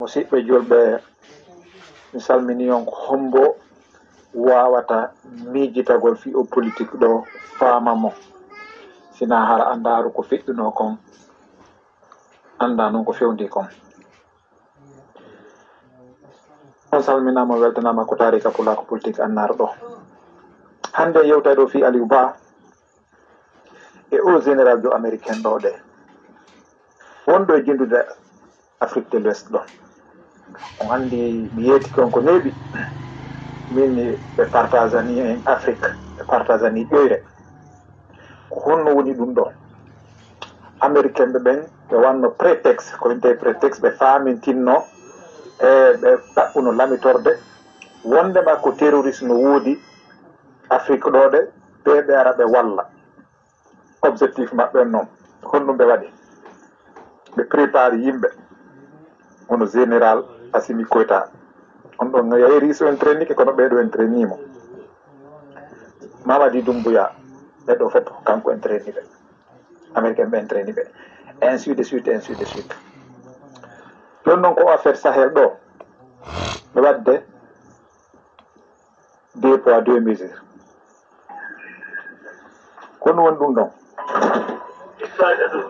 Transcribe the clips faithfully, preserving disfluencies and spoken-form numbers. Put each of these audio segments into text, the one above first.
Musidɓe julɓe, mi salmini on. Ko hombo wawata miijitagol fii oo politik ɗoo, faama mo, sina hara andaaru ko feƴƴunoo kon, anndaa non ko fewndii kon? On salminaama, weltanaama ko Taarika Pulaaku Politik Annaar ɗoo. Hannde yewtay ɗoo fii Aliou Ba e oo général jo américain ɗoo ɗe wonɗo e jinndude Afrique de l'Ouest ɗoo. On anndi mi yeetike on ko neeɓi. Min ɓe partageanii en Afrique, ɓe partageanii ƴoyre. Ko honno woni ɗum ɗoo? Américain ɓe ɓen, ɓe wanno prétexte, ko wiyetee prétexte, ɓe faamintinno e ɓe ɗaɓɓuno lamitorde wondema ko terroriste no woodi Afrique ɗoo ɗe, ɓe ɓe ara ɓe walla. Objectif maɓɓe on non, honɗum ɓe waɗi? Ɓe prépare yimɓe, hono général Assimi Goïta. On ɗon no yahiri so entrainike, kono ɓee ɗoo entrainii mo. Mamadi Doumbouya, ɓee ɗoo fof kanko entraini ɓe. Américain ɓe entraini ɓe. Ainsi de suite, ainsi de suite. Ɗon non ko affaire Sahel ɗoo, ɓe waɗde deux poids, deux mesures. Kono woni ɗum ɗon,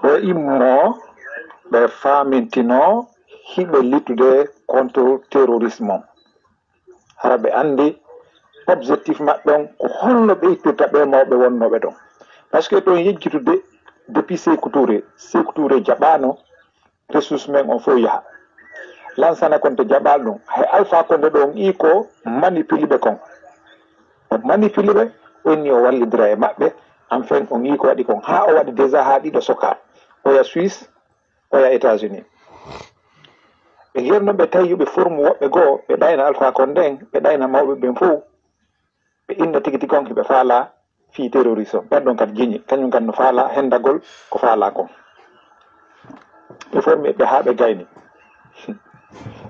ɓe immo, ɓe faamintino hiɓe luttude contre terrorisme on. Hara ɓe anndi objectif maɓɓe on, ko honno ɓe ittirta ɓee mawɓe wonnooɓe ɗon. Parce que ɗon yejjitude depuis Sékou Touré, Sékou Touré jaɓaano ressource men on fof yaha. Lansana Konte jaɓaali ɗum. Hay Alpha Konde ɗo on ii ko manipuli ɓe kon. O manipuli ɓe, o inni o wallidira e maɓɓe. Enfin, on ii ko waɗi kon. Haa o waɗi déjà haa ɗiɗo sokaa. Oya Suisse, oya États-Unis. Ɓe ngari noon ɓe tawi yo ɓe formu woɓɓe goo, ɓe ɗayna Alpha Konde en, ɓe ɗayna mawɓe ɓen fof. Ɓe inna tigi tigi on hiɓe faalaa fii terrorisme. Ɓen ɗon kadi jiñi, kañum kadi no faalaa hendagol ko faalaa kon. Ɓe formi ɓe haa ɓe gayni.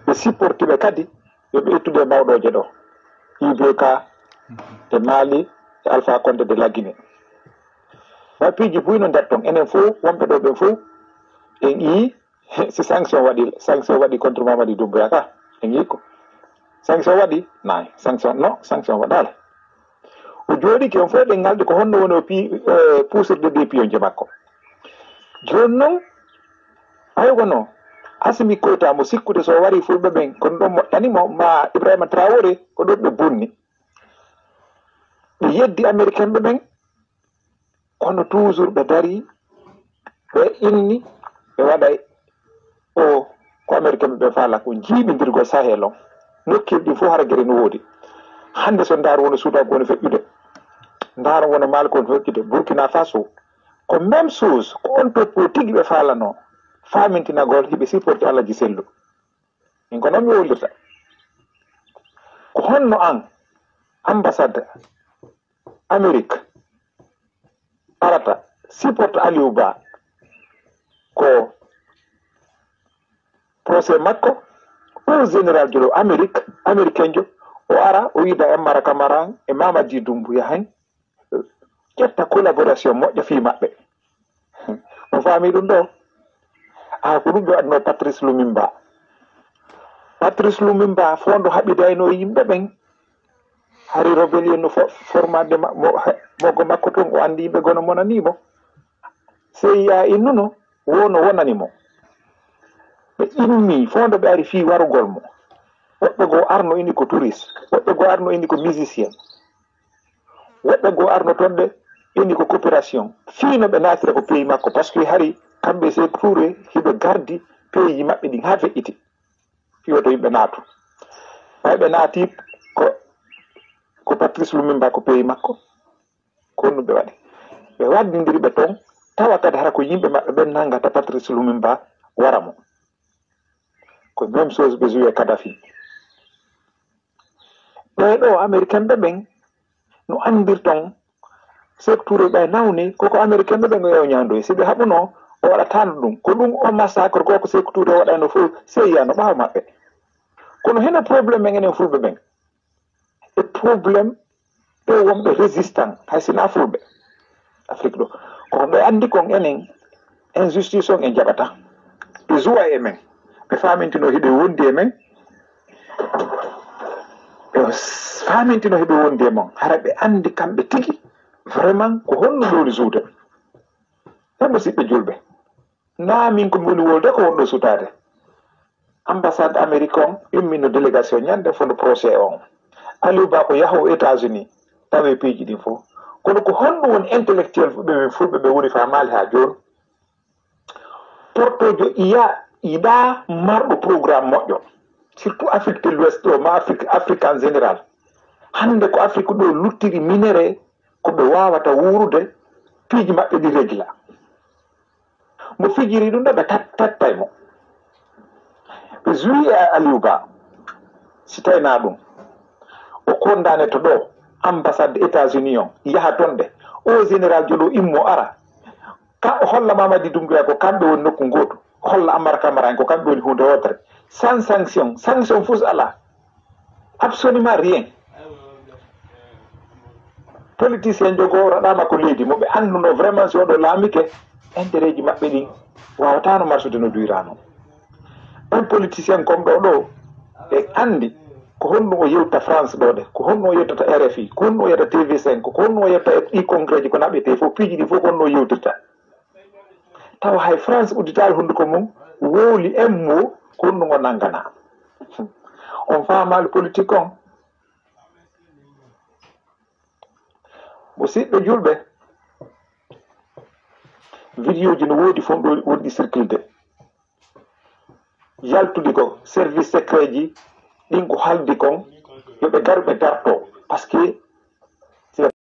Ɓe sipporti ɓe kadi, yo ɓe ittude e mawɗooje ɗoo. I B K e Mali e Alpha Condé de la Guinée. Wa piiji buy no nder ton. Enen fof, wonɓe ɗoo ɓen fof, en ii si sanction waɗi, sanction waɗi contre Mamadi Doumbouya ka, en ii ko sanction waɗi? Nayi, sanction, non, sanction waɗaali. O jooɗike, on fof ɗen ŋalɗi ko honno woni o pi-, eh, puusirde ɗee piyonje makko. Jooni non, hay wono Assimi Goïta mo sikkude so o warii Fulɓe ɓen, kono ɗon moƴƴani mo, ma Ibrahima Traoré, ko ɗon ɓe bonni. Ɓe yeddi Américain ɓe ɓen, kono toujours ɓe darii, ɓe inni, ɓe waɗay o ko Américain ɓe faala ko jiiɓindirgol Sahel on. Nokkeeli ɗin fof hara gere no woodi. Hannde so ndaar wono Soudan ko woni feƴƴude, ndaar wono Mali ko woni feƴƴude, Burkina Faso. Ko même chose, ko on toppoo tigi ɓe faalanoo, faamintinagol hiɓe sipporti Alaji Sellu. Min ko noon mi wowlirta. Ko honno an, ambassade Amérique, arata sipporta Aliou Ba ko procès makko, o général jo ɗo Amérique, américain jo, o ara, o wiida Ammara Camara e Mamadi Doumbouya hen, ƴetta collaboration moƴƴa fii maɓɓe. On faami ɗum ɗo? A, ko ɗum ɓe waɗno Patrice Lumumba. Patrice Lumumba fondo haɓidayno yimɓe ɓen. Hari rébellion no fo-, formande ma-, mo-, he-, mogo makko ton, o andi yimɓe gono monani mo. C I A innuno, wo no wonani mo. Ɓe immi, fondo ɓe ari fii warugol mo. Woɓɓe goo arno ini ko touriste, woɓɓe goo arno ini ko musicien. Woɓɓe goo arno ton de ini ko coopération. Fii no ɓe naatira ko pays makko, parce que hari kamɓe Sékou Touré hiɓe gardi pays maɓɓe ɗin haa feƴƴiti. Fii woto yimɓe naatu. Ɓay ɓe naati ko, ko Patrice Lumumba ko pays makko. Ko honɗum ɓe waɗi? Ɓe waddindiri ɓe ton, tawa kadi hara ko yimɓe maɓɓe ɓen nangata Patrice Lumumba wara mo. Ko même chose ɓe joué Kadhafi. Ɓee ɗo Américain ɓe ɓen no andirton Sékou Touré ɓay nawni, koko Américain ɓe ɓen o yaw ñaandoye. Si ɓe haɓuno, o waɗataano ɗum. Ko ɗum o massacre ko, ko Sékou Touré waɗayno fof, C I A no ɓaawo maɓɓe. Kono hino problème men enen Fulɓe ɓen. E problème ɓe wonɓe résistant, hay sinaa Fulɓe Afrique ɗo. Kono ɓe andi kon enen, injustice on en jaɓata. Ɓe juwa e men. Ɓe faamintino hiɓe wondi e men. Ɓe faamintino hiɓe wondi e mon. Hara ɓe anndi kamɓe tigi vraiment ko honno ɗo woni suuta. E musidɓe julɓe, naa min ko mi woni wolde ko wonɗo sutaade. Ambassade Amérique on immino délégation ñande fof no procès on. Aliou Ba ko yaha o États-Unis tawe piiji ɗin fof. Kono ko honɗum woni intellectuel ɓe min fulɓe ɓe woni famaali haa jooni? Portojo iya yiɗa marɗo programme moƴƴo, surtout Afrique de l'Ouest ɗo, ma Afrique, Afrique en général. Hannde ko Afrique ɗo luttiri minere, ko ɓe wawata wuurude, piiji maɓɓe ɗi régla. Mo fijiri ɗum ɗo ɓe tat-, tattay mo. Ɓe juwi e Aliou Ba, si tawna ɗum. O condamné to ɗo, ambassade États-Unis on, yaha toon de. O général jo ɗo immo ara. Ka o holla Mamadi Doumbouya ko kamɓe woni nokku gootu. Holla Amara Camara en ko kamɓe woni huunde wootere. Sans sanction, sanction fus ala. Absolument rien. Politicien jogo raɗama ko leydi mo ɓe annduno vraiment si oɗo laamike, intérêt ji maɓɓe ɗin wawatano marsude no duyrano. Un politicien comme ɗo ɗo, ɓe anndi ko honno o yewta France ɗo de, ko honno o yewtata R F I, ko honno o yewta T V cinq, ko honno o yewta e congrès ji ko naɓete fof, piiji ɗi fof ko honno o yewtirta. Tawa hay France udditaali hunnduko mum, wowli en mo ko honno ngo nanngana. On faamaali politique on. Musidɓe julɓe, vidéo ji no woodi fof ɗo wonɗi circulde. Yaltuɗi ko service secret ji ɗin ko haldi kon, yo ɓe garu ɓe darto. Parce que